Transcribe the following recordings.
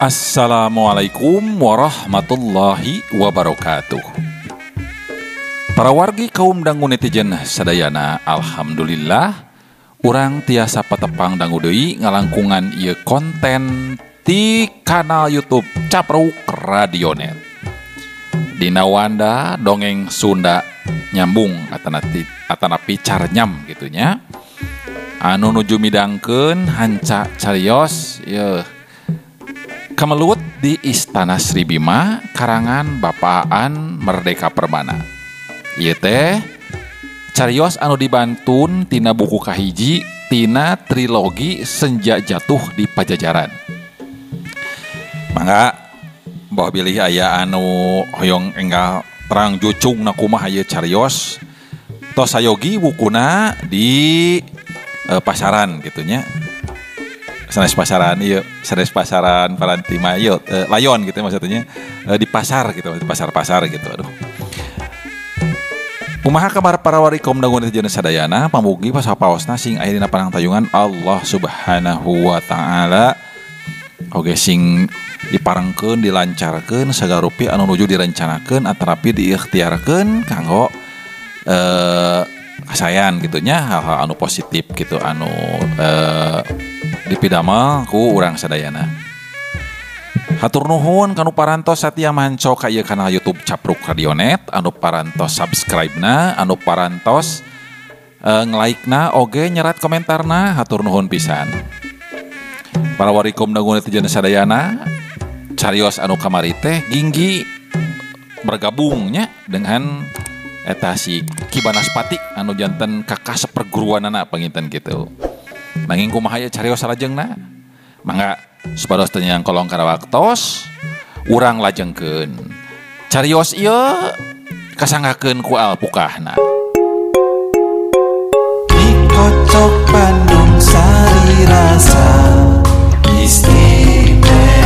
Assalamualaikum warahmatullahi wabarakatuh. Para wargi kaum dangu netizen sadayana, alhamdulillah urang tiasa patepang dangu deui ngalangkungan ieu konten di kanal YouTube Capruk Radionet. Dina wanda dongeng Sunda nyambung atanapi carnyam gitu nya. Anu nuju midangkeun hanca carios ieu Kemelut di Istana Sri Bima karangan Bapaan Merdeka Permana. Ieu teh carios anu dibantun tina buku kahiji tina trilogi Senja Jatuh di Pajajaran. Mangga bawa bilih aya anu hoyong enggal terang jucung na kumaha ieu carios. Tos sayogi bukuna di pasaran gitu nya. Sanes pasaran ieu, sanes pasaran paranti mah ieu layon gitu maksudnya, di pasar gitu, di pasar-pasar gitu. Aduh. Kumaha kabar para wari kaum dangu netizen sadayana, pamugi pasapaosna sing aya dina panangtayungan Allah Subhanahu wa taala. Oge sing diparengkeun, dilancarkeun sagala rupi anu nuju direncanakeun atanapi diikhtiarkeun kanggo kasayan gitu nya, hal-hal anu positif gitu anu dipidamel ku urang sadayana. Hatur nuhun kanu parantos satia manco ka ieu kanal YouTube Capruk Radionet, anu parantos subscribe-na, anu parantos nge-like-na oge nyerat komentarna, hatur nuhun pisan. Para warikum dangu netizen sadayana, carios anu kamari teh Ginggi bergabungnya dengan eta si Ki Banaspati anu janten kakak seperguruanana panginten gitu. Nanging kumaha ye carios salajengna? Mangga supados teu nyang kolong kana waktos, urang lajengkeun. Carios ieu kasanggakeun ku alpukahna. Dikocok Bandung sari rasa istimewa.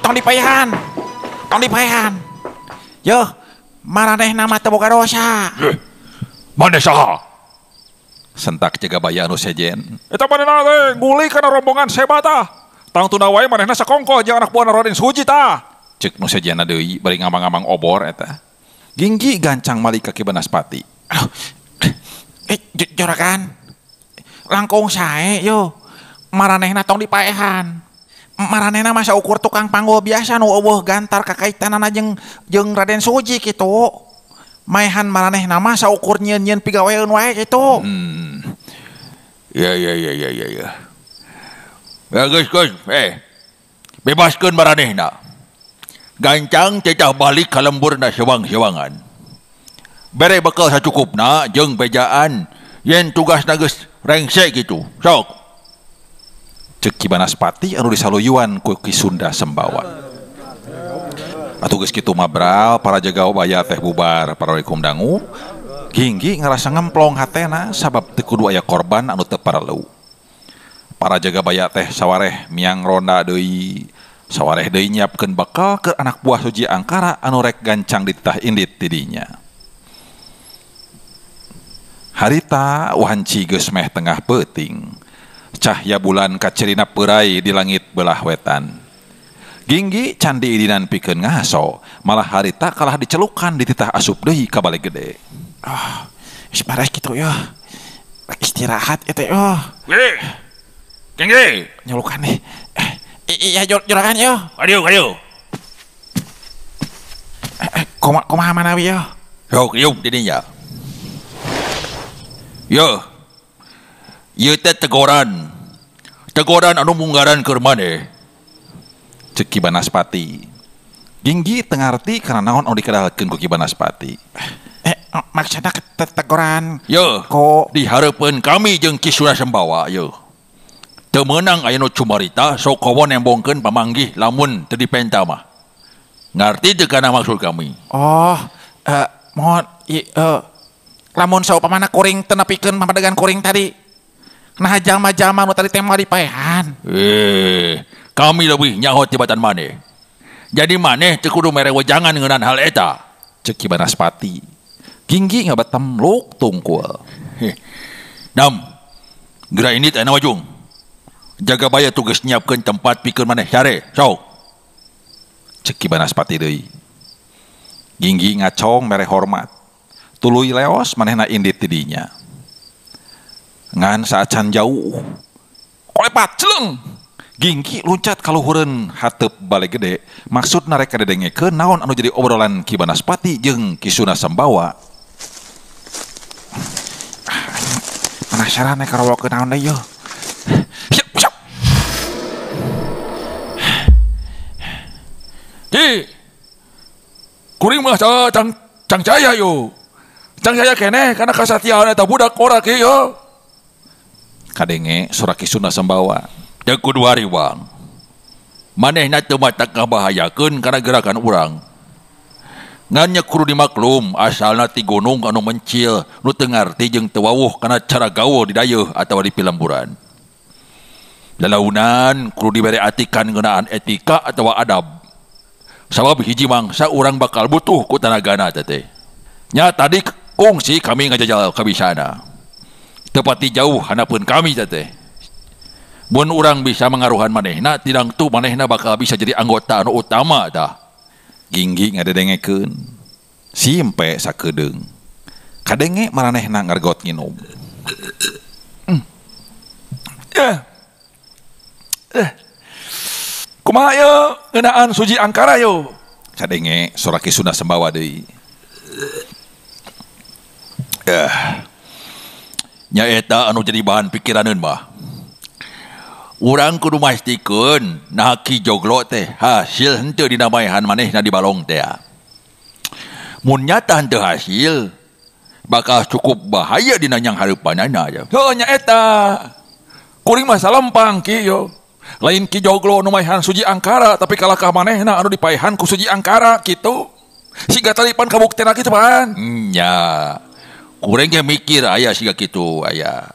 Tong dipaehan. Tong dipaehan. Yo, maranehna mah teu boga dosa. Maneh saha? Sentak jaga baya anu sejen. Eta manehna teh nguli kana rombongan Seba tah. Tangtuna wae manehna sakongkoh jeung anak buahna Raden Suji tah. Ceuk nu sejenna deui bari ngamang-ngamang obor eta. Ginggi gancang malik ka Ki Banaspati. Aduh. Juragan. Langkung sae yo. Maranehna tong dipaehan. Maranehna masa ukur tukang panggul biasa nu eueuh gantar kakaitanana jeung Raden Suji kitu. Maehan maranehna mah saukur nyieun-nyieun pigaweun wae kitu. Ya. Ya geus bebaskeun maranehna. Gancang cecah balik ka lemburna sewang-sewangan. Bere bekal sacukupna jeung bejaan yen tugasna geus rengse kitu. Sok. Ceuk Ki Banaspati anu disaluyuan ku Ki Sunda Sembawa. Atuh geus kitu mabral para jaga baya teh bubar para walikum dangu. Ginggi ngarasa ngemplong hatena sabab teu kudu aya korban anu teu parelu. Para jaga baya teh sawareh miang ronda deui, sawareh deui nyiapkeun bekal ke anak buah Suji Angkara anu rek gancang dititah indit ti dinya. Harita wanci geus meh tengah peuting. Cahya bulan kacirina peurai di langit belah wetan. Ginggi can diidinan pikeun ngaso, malah harita kalah dicelukan dititah asup deui ka bale gede. Oh, geus bares kitu yo. Istirahat eta yo. Ginggi. Nyulukan nih. Iya juragan yo. Aduh. Kumaha manawi yo? Sok yuk di dinya. Yo. Ieu teh tegoran. Tegoran anu munggaran keur maneh. Ceuk Ki Banaspati. Ginggi teu ngarti kana naon anu dikadalkeun ku Ki Banaspati. Maksudna tegoran yo ko dihareupeun kami jeung Ki Sunda Sembawa yo. Teu meunang aya nu cumarita sok kowo nembongkeun pamanggih lamun teu dipenta mah. Ngarti teu kana maksud kami? Oh, mohon lamun saupamana kuring teu nepikeun pamadegan kuring tadi. Nah jalma-jalma nu tadi teh moal dipaehan. Kami leuwih nyaho tibatan maneh. Jadi maneh teu kudu mere wejangan ngeunaan hal eta. Ceuk Ki Banaspati. Ginggi ngabetem luk tungkul. Nam, geura ini teh wajung. Jaga baya tugas nyiapkeun tempat pikeun maneh sare. Sok. Ceuk Ki Banaspati deui. Ginggi ngacong mere hormat. Tuluy leos manehna indit ti dinya. Ngan saacan jauh. Kolepat celeng. Ginggi luncat kaluhureun hateup bale gede. Maksudna rek kadedengekeun naon anu jadi obrolan Ki Banaspati jeung Ki Sunda Sambawa. Penasaran rek karowokeun naon deui yeuh. Ki, kuring mah cang caya yo. Cang caya keneh kana kasatiaan eta budak ora ki yo. Kadenge sora Ki Sunda Sambawa. Teu kudu hariwang. Manehna teu matak ngabahayakeun kana gerakan urang. Ngan nya kudu dimaklum asalna ti gunung anu mencil nu teu ngarti jeung teu wawuh kana cara gaul di dayeuh atawa di pilemburan. Lalaunan kudu dibere atikan ngeunaan etika atawa adab. Sabab hiji mangsa urang bakal butuh ku tanagana teh. Nya tadi kungsi kami ngajajal kabisana. Tepati jauh hanapeun kami teh. Mun urang bisa mengaruhan manehna, tidang tu manehna bakal bisa jadi anggota anu utama tah. Ginggi ngadedengekeun. Simpe sakedeung. Kadenge maranehna ngargot nginum. Kumaha ye ngeunaan Suji Angkara yo? Kadenge sora Ki Sunda Sambawa deui. Nya eta anu jadi bahan pikiraneun mah. Urang kudu mastikeun naha Ki Joglo teh hasil henteu dina maehan manehna di balong teh. Mun nyata henteu hasil bakal cukup bahaya dina nyang hareupanana nya. Heuh nya eta. Kuring mah salempang ki yo. Lain Ki Joglo nu maehan Suji Angkara tapi kalakah manehna anu dipaehan ku Suji Angkara kitu. Siga tadi pan kabuktena kitu pan. Nya. Kuring ge mikir aya siga kitu aya.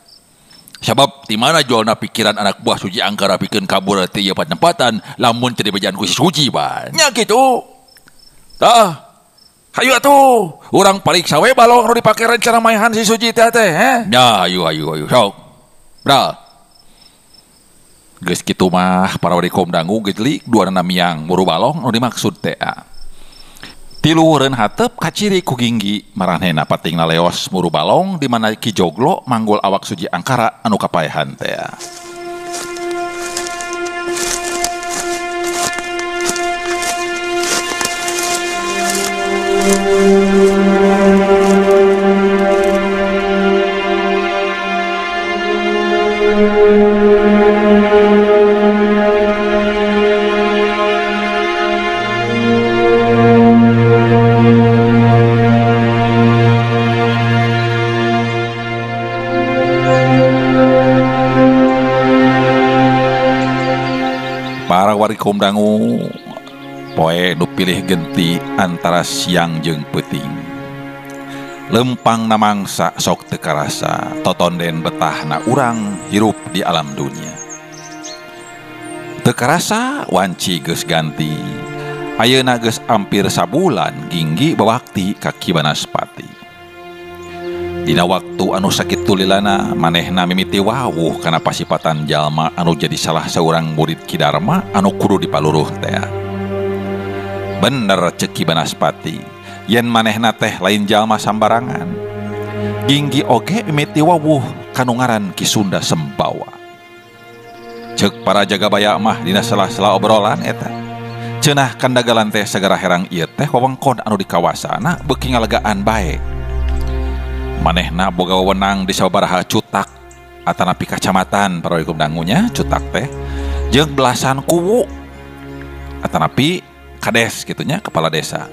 Sabab di mana jualna pikiran anak buah Suji Angkara pikeun kabur ti ieu patempatan lamun teu dibejaan ku si Suji ban. Nya kitu. Tah. Hayu atuh, urang pariksa we balong anu dipake rencana maehan si Suji teh teh heh. Nya hayu hayu hayu sok. Bra. Geus kitu mah para warikom dangu geus duanana miang muru balong anu dimaksud teh. Tiluhureun hateup kaciri ku Ginggi maranehna patingna leos muru balong di mana Ki Joglo manggul awak Suji Angkara anu kapaehan teh. Para warikom dangu poe nu pilih genti antara siang jeung peuting. Lempang na mangsa sok teu karasa totonden betahna urang hirup di alam dunia. Teu karasa wanci geus ganti. Ayeuna geus ampir sabulan Ginggi bawakti ka Ki Banaspati. Dina waktu anu sakitu lilana manehna mimiti wawuh kana pasipatan jalma anu jadi salah saurang murid Ki Darma anu kudu dipaluruh teh. Bener ceuk Ki Banaspati, yen manehna teh lain jalma sambarangan. Ginggi oge mimiti wawuh kanu ngaran Ki Sunda Sembawa. Ceuk para jaga baya mah dina sela-sela obrolan eta. Cenah kandagalan teh sagara herang ieu teh wewengkon anu di kawasana beuki ngalegaan bae. Manehna boga wewenang di sababaraha cutak atanapi kacamatan para hukum dangunya cutak teh jeung belasan kuwu atanapi kades gitunya kepala desa.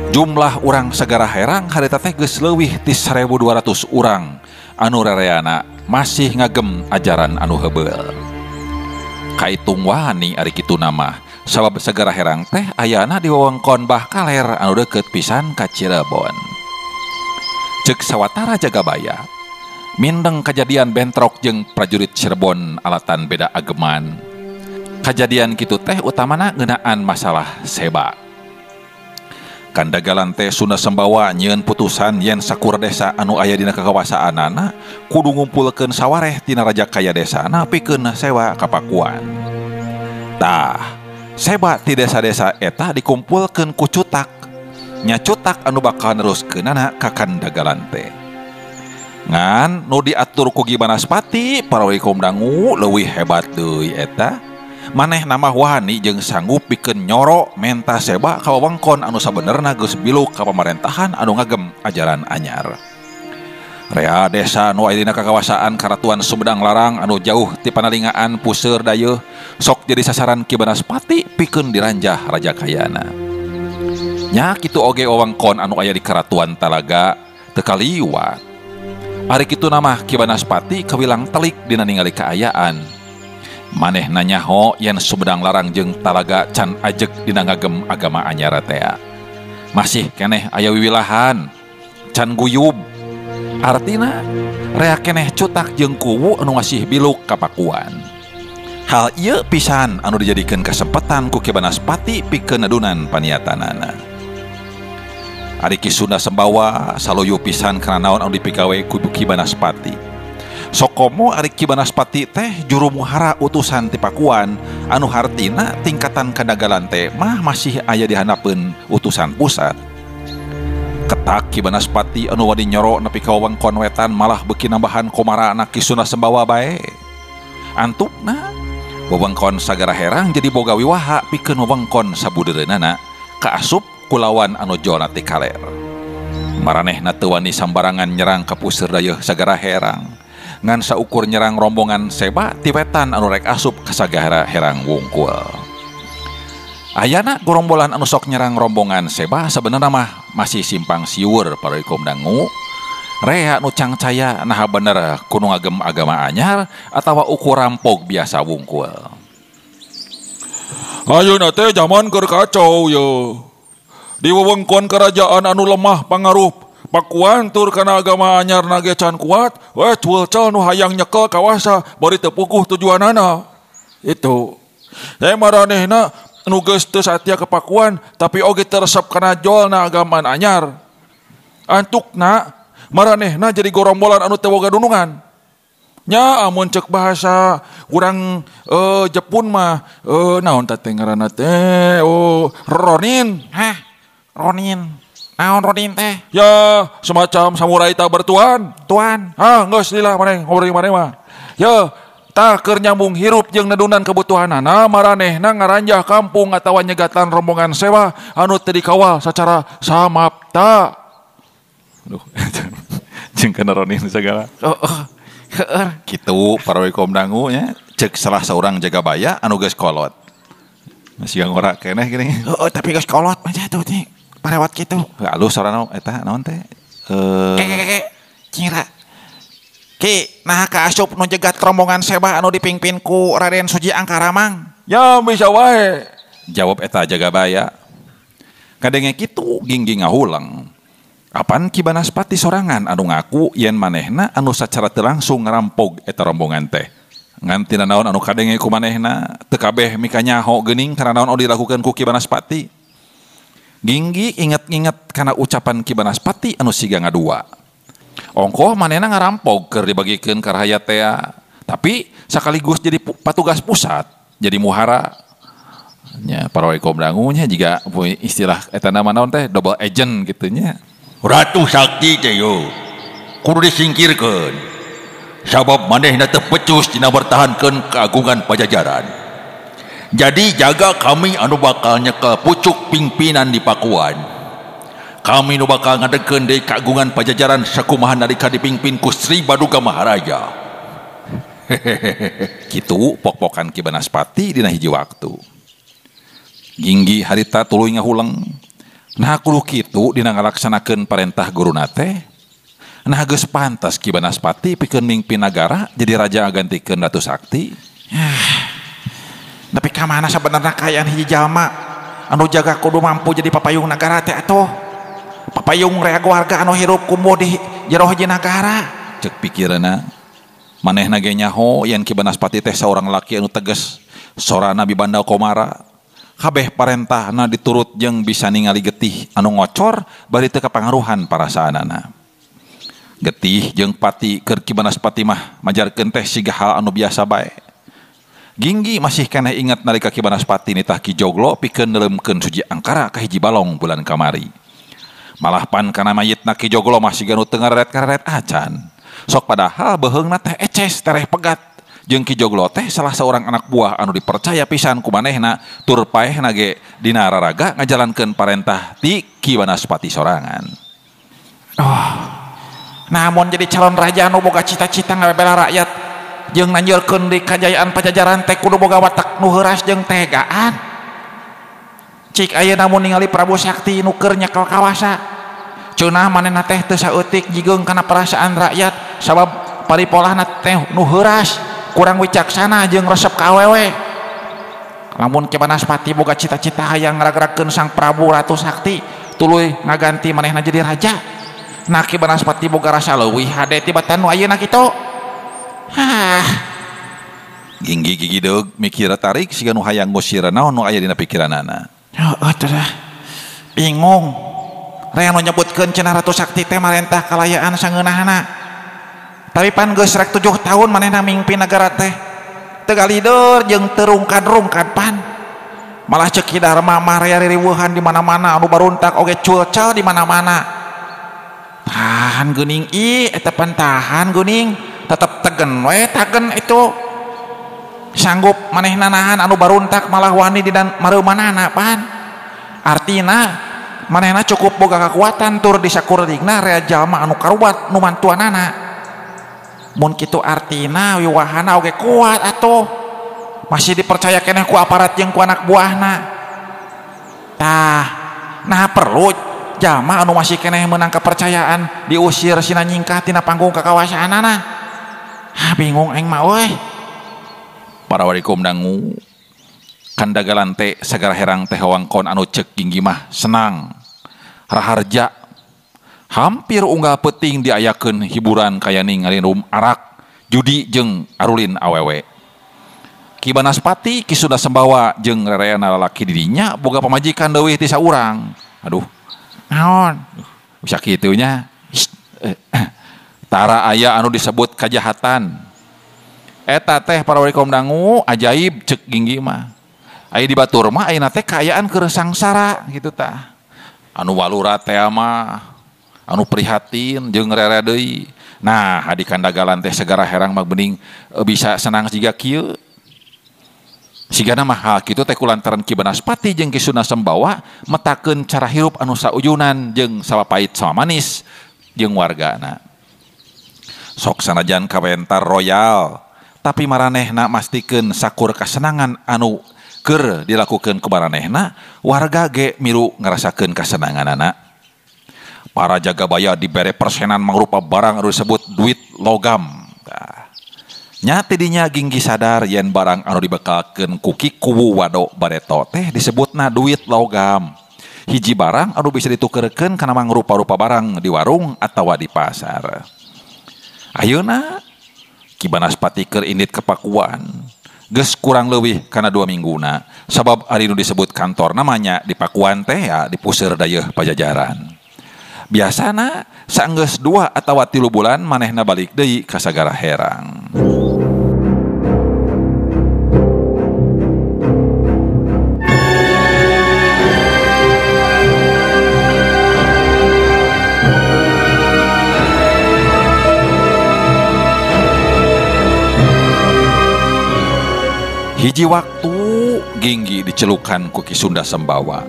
Jumlah urang Sagara Herang harita teh geus leuwih ti 1200 urang anu rereana masih ngagem ajaran anu heubeul. Kaitung wani ari kitu nama sabab Sagara Herang teh ayana di wewengkon Bah Kaler anu deukeut pisan ka Cirebon. Ceuk sawatara Jagabaya mindeng kajadian bentrok jeung prajurit Cirebon alatan beda ageman. Kajadian kitu teh utamana ngeunaan masalah seba. Kandagalan teh Sunda Sembawa nyieun putusan yen sakur desa anu aya dina kakawasaanana kudu ngumpulkeun sawareh tina raja kaya desana pikeun sewa ka Pakuan. Tah, seba ti desa-desa eta dikumpulkeun ku cutak. Nya cutak anu bakal neruskeunana ka Kandagalan teh. Ngan nu diatur ku Ki Banaspati parawikom dangu leuwih hebat deui eta. Maneh nama wani jeung sanggup pikeun nyoro menta seba ka wewengkon anu sabenerna geus biluk ka pamarentahan anu ngagem ajaran anyar. Rea desa nu aya dina kakawasaan Karatuan Sumedang Larang anu jauh ti panalingaan puseur dayeuh sok jadi sasaran Ki Banaspati pikeun diranjah raja kayana. Nya kitu oge wewengkon anu aya di Karatuan Talaga teu kaliwat. Ari kitu nama Ki Banaspati kawilang telik dina ningali kaayaan. Manehna nyaho yen Sumedang Larang jeung Talaga can ajeg dina ngagem agama anyar tea. Masih keneh aya wiwilahan, can guyub. Artina rea keneh cutak jeung kuwu anu ngasih biluk ka Pakuan. Hal ieu pisan anu dijadikeun kasempatan ku Ki Banaspati pikeun nedunan paniatanana. Ari Ki Sunda Sembawa saluyu pisan kana naon anu dipigawe ku Ki Banaspati. Sokomo ari Ki Banaspati teh juru muhara utusan ti Pakuan anu hartina tingkatan Kandagalan teh mah masih aya di handapeun utusan pusat. Ketak Ki Banaspati anu wani nyoro nepi ka wewengkon wetan malah beuki nambahan komarana Ki Sunda Sembawa bae. Antukna wewengkon Sagara Herang jadi boga wiwaha pikeun wewengkon sabudeureunana kaasup kulawan anu jolna ti kaler. Maranehna teu wani sambarangan nyerang ka puseur dayeuh Sagara Herang. Ngan saukur nyerang rombongan seba ti wetan anu rek asup ka Sagara Herang wungkul. Ayana gorombolan anu sok nyerang rombongan seba sabenerna mah masih simpang siur paraikom dangu. Rea nu cangcaya naha bener kudu ngagem agama anyar atawa ukur rampog biasa wungkul. Ayeuna teh jaman keur kacau ye. Di wewengkon kerajaan anu lemah pangaruh Pakuan tur kana agama anyar nage can kuat, weh cuel-cel nu hayang nyekel kawasa bari teu puguh tujuanana. Itu. Teh maranehna nu geus teu satia ka Pakuan tapi oge teu resep kana jolna agamaan anyar. Antukna maranehna jadi gorombolan anu teu boga dunungan. Nya amun ceuk bahasa urang Jepun mah naon teh ngaranna teh oh ronin. Hah? Ronin. Naon ronin teh? Ya, semacam samurai tak bertuan. Tuan. Ah, geus lila maneh ngobrol jeung maneh mah. Ya, tah keur nyambung hirup jeung nedunan kebutuhanana maranehna ngaranjah kampung atawa nyegatan rombongan sewa anu teu dikawal secara samapta. Aduh, jeung kana ronin segala. Oh, oh. Heueur. Kitu parawikom dangu nya ceuk salah saurang Jagabaya anu geus kolot. Masih ngora keneh gini. Heeh, tapi geus kolot mah tuh teh. Parewat kitu. Alus sorana eta naon teh? Ke Cira. Ki, nah kaasup nu jegat rombongan seba anu dipingpin ku Raden Suji Angkara mang. Ya bisa wae. Jawab eta Jagabaya. Kadenge kitu gingging ngahulang. Apan Ki Banaspati sorangan anu ngaku yen manehna anu sacara teu langsung ngarampog eta rombongan teh. Ngan tina naon anu kadenge ku manehna teu kabeh mikanyaho geuning kana naon anu dilakukeun ku Ki Banaspati. Ginggi inget-inget kana ucapan Ki Banaspati anu siga ngadua. Ongkoh manehna ngarampog keur dibagikeun ka rahayat tea, tapi sekaligus jadi patugas pusat, jadi muhara. Nya parawekom dangu nya jiga istilah eta nama naon teh double agent kitu nya. Ratu Sakti teh yo kudu disingkirkeun. Sabab manehna teu pecus dina bertahankeun keagungan Pajajaran. Jadi jaga kami anu bakal nyekel pucuk pimpinan di Pakuan. Kami nu bakal ngadegkeun deui kagungan Pajajaran sakumaha nalika dipimpin ku Sri Baduga Maharaja. Kitu pok-pokan Ki Banaspati dina hiji waktu. Ginggi harita tuluy ngahuleng. Nah kudu kitu dina ngalaksanakeun parentah guruna teh. Nah geus pantas Ki Banaspati pikeun mingpin nagara jadi raja ngagantikeun Ratu Sakti. Tapi ka mana sabenerna kaayaan hiji jalma anu jaga kudu mampu jadi papayung nagara teh atuh. Papayung rea warga anu hirup kumuh di jero hiji nagara. Cek pikiranna manehna ge nyaho yen Ki Banaspati teh saurang laki anu tegas, sorana bibanda komara. Kabeh parentahna diturut jeung bisa ningali getih anu ngocor bari teu kapangaruhan parasaanana. Getih jeung pati keur Ki Banaspati mah majarkeun teh siga hal anu biasa bae. Ginggi masih keneh inget nalika Ki Banaspati nitah Ki Joglo pikeun neuleumkeun Suji Angkara ka hiji balong bulan kamari. Malah pan kana mayitna Ki Joglo mah siga nu teu ngareret-kareret acan. Sok padahal beuheungna teh eces tereh pegat. Jeung Ki Joglo teh salah seorang anak buah anu dipercaya pisan ku manehna tur paehna ge dina raraga ngajalankeun parentah ti Ki Banaspati sorangan. Oh. Namun jadi calon raja anu boga cita-cita ngabela rakyat jeung nanjeurkeun di kajayaan Pajajaran teh kudu boga watak nu heuras jeung tegaan. Cik ayeuna mun ningali Prabu Sakti nu keur nyekel kawasa. Ceunah manehna teh teu saeutik jigeung kana perasaan rakyat sabab paripolahna teh nu heuras, kurang wicaksana jeung resep ka awewe. Lamun Ki Banaspati boga cita-cita hayang ngaragrakeun Sang Prabu Ratu Sakti tuluy ngaganti manehna jadi raja. Nah Ki Banaspati boga rasa leuwih hade tibatan nu ayeuna kitu. Hah. Ginggi gigideug mikir tarik siga nu hayang ngusir naon nu aya dina pikiranana. Heuh teh bingung. Rea nu nyebutkeun cenah Ratu Sakti teh marentah kalayaan sangeunahna. Tapi pan geus rek 7 tahun manehna mingpin nagara teh. Teu galider jeung teu rungkad-rungkad pan. Malah ceuk Ki Darma mah rea ririweuhan di mana-mana anu baruntak oge culcal di mana-mana. Tahan geuning ih eta pan tahan geuning. Tetep tegen we tagen itu. Sanggup manehna nahan anu baruntak malah wani di mareumanana pan. Artina manehna cukup boga kekuatan tur disakuredigna rea jalma anu karubat nu mantuanana. Mun kitu artina wiwahana oge kuat atuh. Masih dipercaya keneh ku aparat jeung ku anak buahna. Tah, nah perlu jalma anu masih keneh meunang kepercayaan diusir sina nyingkah tina panggung kakawasaanana. Hah, bingung aing mah euy. Para warikum dangu kandagalan teh sagara herang teh wangkon anu ceuk Ginggi mah senang raharja hampir unggal peuting diayakeun hiburan kaya ngarinum arak judi jeung arulin awewe. Ki Banaspati Ki Sunda Sembawa jeung rereana lalaki didinya boga pamajikan leuwih ti saurang. Aduh, naon bisa kitu nya. Tara aya anu disebut kajahatan. Eta teh para warikom dangu ajaib ceuk Ginggi mah. Aya di batur mah ayeuna teh kaayaan keur sangsara gitu tah. Anu walura teh mah anu prihatin jeung rere deui. Nah, di kandagalan teh segara herang mah bening bisa senang jiga kieu. Sigana mah hal kitu teh kulantaran Ki Banaspati jeung Ki Sunda Sembawa metakeun cara hirup anu saujunan jeung sawapait sama manis jeung wargana. Sok sanajan kawentar royal tapi maranehna mastikeun sakur kasenangan anu keur dilakukeun ku maranehna warga ge milu ngarasakeun kasenanganana. Para jagabaya dibere persenan mangrupa barang anu disebut duit logam. Nya tidinya Ginggi sadar yen barang anu dibekalkeun ku Ki Kuwu Wado Bareto teh disebutna duit logam. Hiji barang anu bisa ditukerkeun kana mangrupa-rupa barang di warung atawa di pasar. Ayeuna Ki Banaspati keur indit ke Pakuan. Geus kurang leuwih kana 2 mingguna sabab ari nu disebut kantor namanya di Pakuan teh ya di puseur dayeuh Pajajaran. Biasana saenggeus 2 atawa 3 bulan manehna balik deui ka Sagara Herang. Hiji waktu Ginggi dicelukan ku Ki Sunda Sembawa.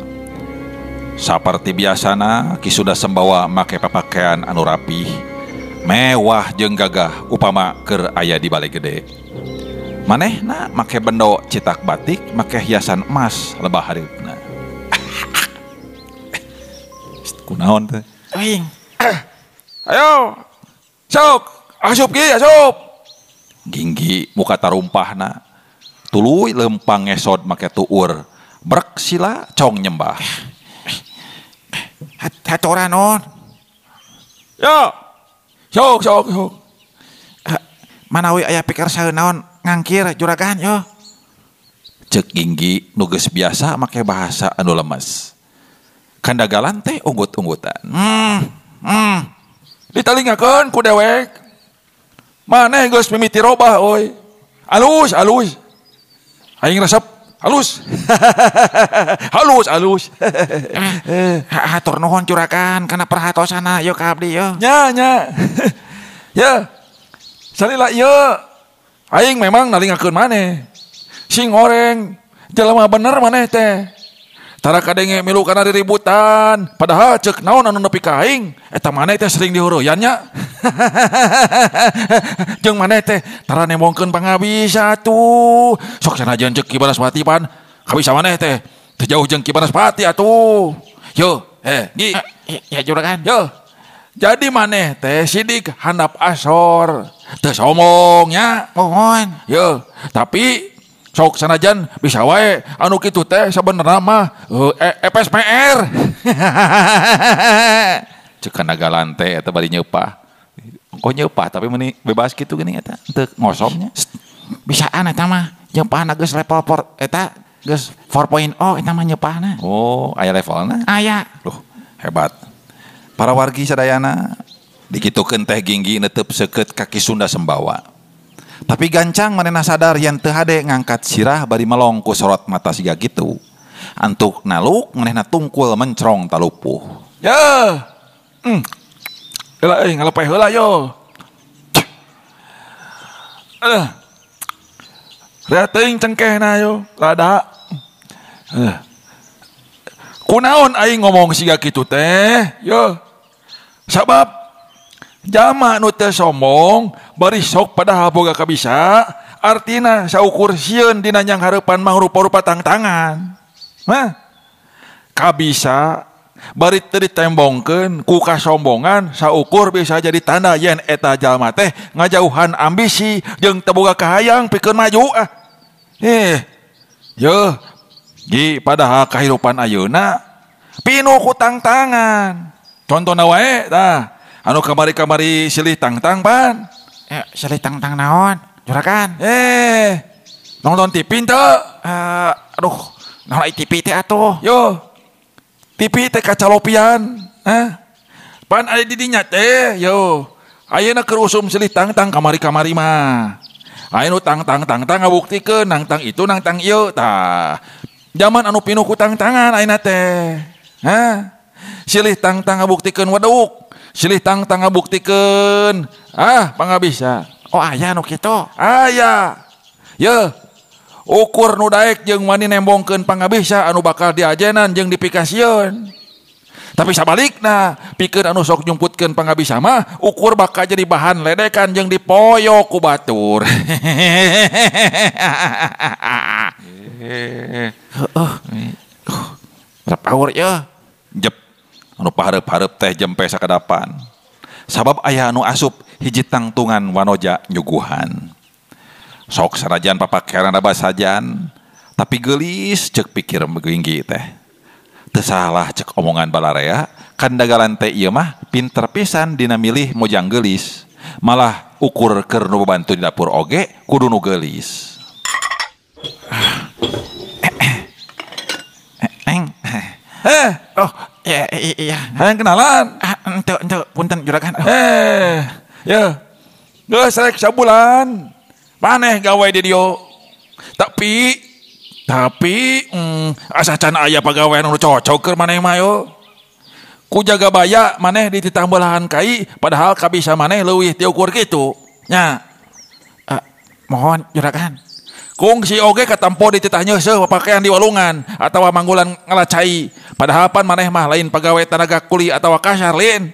Saperti biasana Ki Sunda Sembawa make papakaian anu rapih, mewah jeung gagah upama keur aya di bale gede. Manehna make bendo citak batik, make hiasan emas lebah hareupna. Kunaon teh? Aing. Ayo, Sok, asup ki, asup. Ginggi muka tarumpahna. Tuluy lempang ngesod make tuur. Brek sila cong nyembah. Hatoran non. Yo. Sok sok sok. Manawi aya pikir saeun naon ngangkir juragan yo. Cek Ginggi nu geus biasa make bahasa anu lemes. Kandagalan teh unggut-unggutan. Ditalingakeun ku dewek. Maneh geus mimiti robah euy. Alus alus. Aing resep halus. Halus halus. Hatur nuhun juragan kana perhatosana yo ka abdi yo. Nya nya. Ya. Salila ieu aing memang nalingakeun maneh. Sing oreng jelema bener maneh teh. Tara kadenge milu kana riributan, padahal ceuk naon anu nepi ka aing, eta maneh teh sering diheureyan nya. Jeung maneh teh tara nembongkeun pangabisa atuh. Sok sanajan ceuk Ki Banaspati pan, kabisa maneh teh teu jauh jeung Ki Banaspati atuh. Yo, Gi. Ya juragan. Yo. Jadi maneh teh sidik handap asor, teu sombong nya. Mohon. Yo, tapi sok sanajan bisa wae anu kitu teh sabenerna mah FSPR. Ceuk kanagalan teh eta bari nyeupah. Kok nyeupah tapi meuni bebas kitu geuning eta teu ngosomnya. Bisaan eta mah nyeupahna geus level 4 eta geus 4.0 eta mah nyeupahna. Oh, aya levelna? Aya. Loh, hebat. Para wargi sadayana dikitukeun teh Ginggi netep seukeut kaki Sunda Sembawa. Tapi gancang manehna sadar yen teu hade ngangkat sirah bari melong ku sorot mata siga kitu. Antuk naluk manehna tungkul mencrong talupuh. Ya. Heula euy ngalepeh heula yo. Rea teuing cengkehna yo, lada. Kunaon aing ngomong siga kitu teh? Yo. Sabab jama nu teu sombong bari sok padahal boga kabisa artina saukur sieun dina nyang hareupan mangrupa-rupa tangtangan. Mah kabisa bari teu ditembongkeun ku kasombongan saukur bisa jadi tanda yen eta jalma teh ngajauhan ambisi jeung teu boga kahayang pikeun maju ah. Yo Gi padahal kahirupan ayeuna pinuh ku tangtangan. Contona wae tah anu kamari-kamari silih tangtang pan. Silih tangtang naon? Juragan. Nonton TV teu? Aduh, naon TV teh atuh? Yo. TV teh kacalopian, hah? Pan aya di dinya teh, yo. Ayeuna keur usum silih tangtang kamari-kamari mah. Aya nu tangtang-tangtang ngabuktikeun nangtang itu nangtang ieu tah. Zaman anu pinuh ku tangtangan ayeuna teh. Hah? Silih tangtang ngabuktikeun waduk. Silih tangtang ngabuktikeun pangabisa. Oh aya nu kitu. Aya. Ye. Ukur nu daek jeung wani nembongkeun pangabisa anu bakal diajenan jeung dipikasieun. Tapi sabalikna, pikeun anu sok nyumputkeun pangabisa mah ukur bakal jadi bahan ledekan jeung dipoyo ku batur. Heeh. Power ye. Jep. Anu pahareup-hareup teh jempe sakadapan. Sabab aya anu asup hiji tangtungan wanoja nyuguhan. Sok sanajan papakean basajan, tapi geulis ceuk pikir Ginggi teh. Teu salah ceuk omongan balarea, kandagalan teh ieu mah pinter pisan dina milih mojang geulis. Malah ukur keur nu bantu di dapur oge kudu nu geulis. Neng. Oh, ya, iya. Hayang kenalan? Ente, punten juragan. Ya. Geus rek sabulan. Maneh gawe di dieu. Tapi asa can aya pagawean nu cocok keur maneh mah yo. Ku jaga baya maneh dititah belahan kai padahal kabisa maneh leuwih ti ukur kitu. Nya. Mohon juragan. Kungsi oge katampo dititah nyeuseuh papakean di walungan atawa manggulan ngalacai. Padahal pan maneh mah lain pagawe tanaga kuli atawa kasar lin.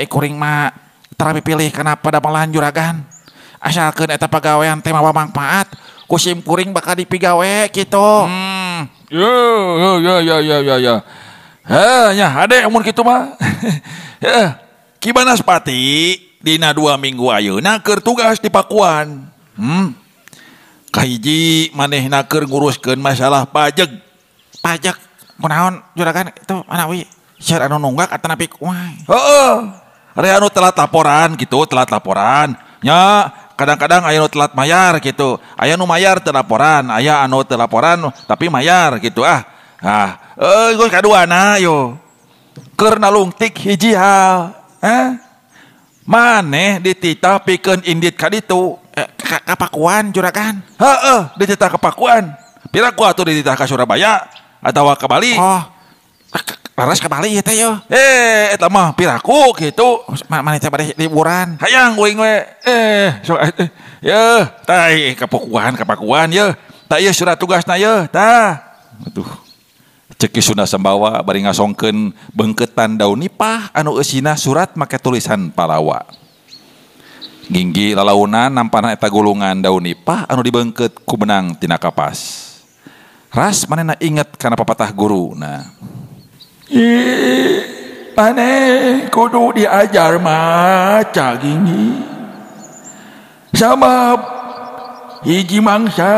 Kuring mah tara pipilih kana padamelan juragan. Asalkeun eta pagawean teh mawa mangpaat, ku sim kuring bakal dipigawe kitu. Yo. Ya. Heh, nya hade mun kitu mah. Heh, Ki Banaspati dina 2 minggu ayeuna keur tugas di Pakuan. Kahiji manehna keur nguruskeun masalah pajak. Pajak kunaon juragan itu manawi seueur anu nunggak atanapi kumaha? Heeh. Aya anu telat laporan gitu, telat laporan. Nya kadang-kadang aya nu telat mayar gitu. Aya nu mayar teu laporan, aya anu teu laporan tapi mayar gitu ah. Ah, geus kaduana yo. Keur nalungtik hiji hal. Maneh dititah pikeun indit ka ditu. Ka Pakuan juragan. Heeh, dititah ka Pakuan. Piraku atuh dititah ka Surabaya atawa ka Bali. Oh. Laras ka Bali ieu teh yo. Eta mah piraku kitu. Maneh teh bade liburan. Hayang uing we. So yeuh, tah ka Pakuan yeuh. Tah ieu surat tugasna yeuh, tah. Aduh. Cek Ki Sunda Sambawa bari ngasongkeun beungkeutan daun nipah anu eusina surat make tulisan Palawa. Ginggi lalaunan nampana eta gulungan daun nipah anu dibeungkeut ku benang tina kapas. Ras manehna inget kana papatah guruna. Maneh kudu diajar maca Ginggi. Sabab hiji mangsa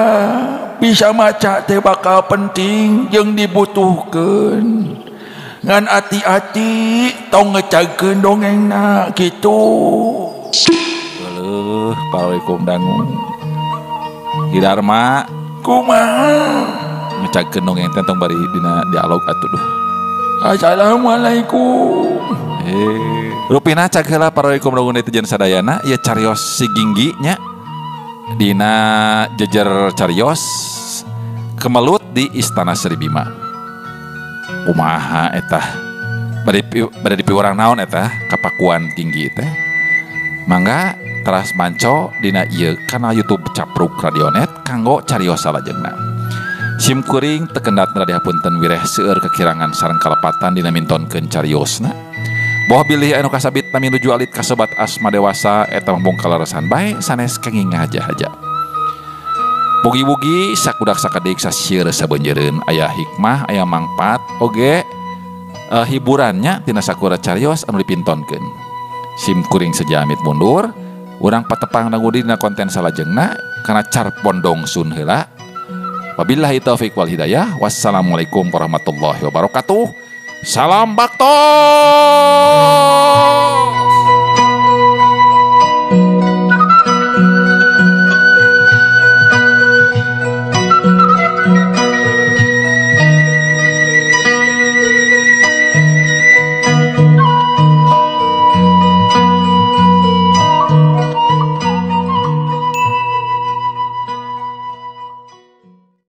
bisa maca teh bakal penting jeung dibutuhkeun. Ngan ati-ati tong ngecagkeun dongengna kitu. Euleuh, paralikum dangu. Ki Darma kumaha? Ngecagkeun dongeng teh tong bari dina dialog atuh duh. Assalamualaikum. Rupina cag heula paralikum dangu netizen sadayana ieu carios si Ginggi nya. Dina jejer carios kemelut di Istana Sri Bima. Kumaha eta? Bade dipiwarang naon eta kapakuan Ginggi teh? Mangga teras manco dina ieu kanal YouTube Capruk Radionet kanggo carios salajengna. Sim kuring tekendat dihapunten wireh seueur kekirangan sareng kalepatan dina mintonkeun cariosna. Boh bilih anu kasabit nami nuju alit kasebat asma dewasa eta mambung kaleresan bae sanes kenging ngahaja-haja. Bugi-bugi sakudak sakedik sasieur sabeunjeureun aya hikmah aya mangpaat oge hiburannya tina sakura carios anu dipintonkeun. Sim kuring sejamit mundur, urang patepang dangudi dina konten salajengna kana car pondong sun heula. Wabillahi taufik wal hidayah. Wassalamualaikum warahmatullahi wabarakatuh. Salam bakto.